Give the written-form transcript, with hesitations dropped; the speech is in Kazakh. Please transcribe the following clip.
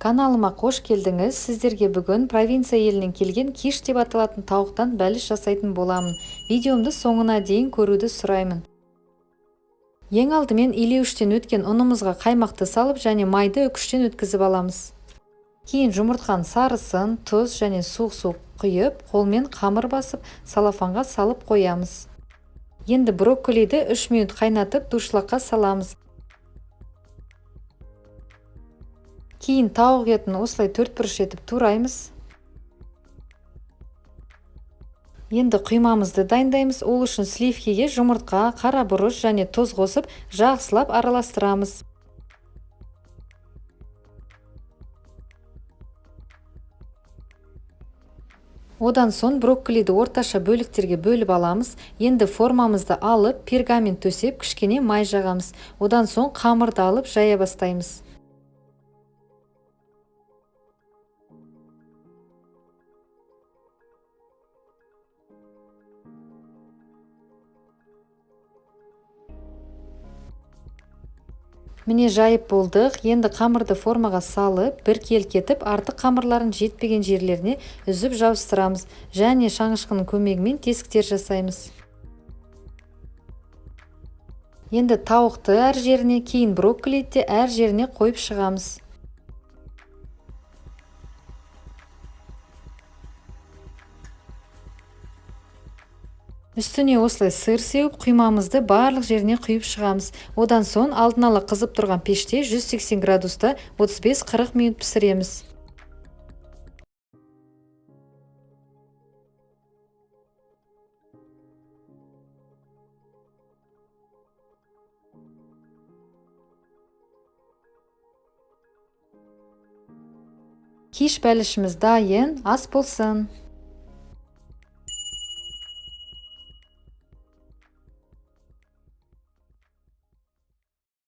Каналыма қош келдіңіз. Сіздерге бүгін провинция елінен келген киш деп аталатын тауықтан бәліш жасайтын боламын. Видеомды соңына дейін көруді сұраймын. Ең алдымен илеуіштен өткен ұнымызға қаймақты салып және майды үкіштен өткізіп аламыз. Кейін жұмыртқаның сарысын, тұз және суық су құйып, қолмен қамыр басып, салафанға салып қоямыз. Енді брокколиді 3 минут қайнатып, дуршлагқа саламыз. Кейін тауық етін осылай төрт бұрыш етіп тураймыз. Енді құймамызды дайындаймыз. Ол үшін сливкеге жұмыртқа, қара бұрыш және тұз қосып, жақсылап араластырамыз. Одан соң брокколиді орташа бөліктерге бөліп аламыз. Енді формамызды алып, пергамент төсеп, кішкене май жағамыз. Одан соң қамырды алып жая бастаймыз. Міне жайып болдық. Енді қамырды формаға салып, бір келкетіп, артық қамырларын жетпеген жерлеріне үзіп жабыстырамыз және шанышқының көмегімен тесіктер жасаймыз. Енді тауықты әр жеріне, кейін брокколиді де әр жеріне қойып шығамыз. Үстіне осылай сыр сеуіп, құймамызды барлық жеріне құйып шығамыз. Одан соң алдын ала қызып тұрған пеште 180 градуста 35-40 минут пісіреміз. Киш бәлішіміз дайын, ас болсын.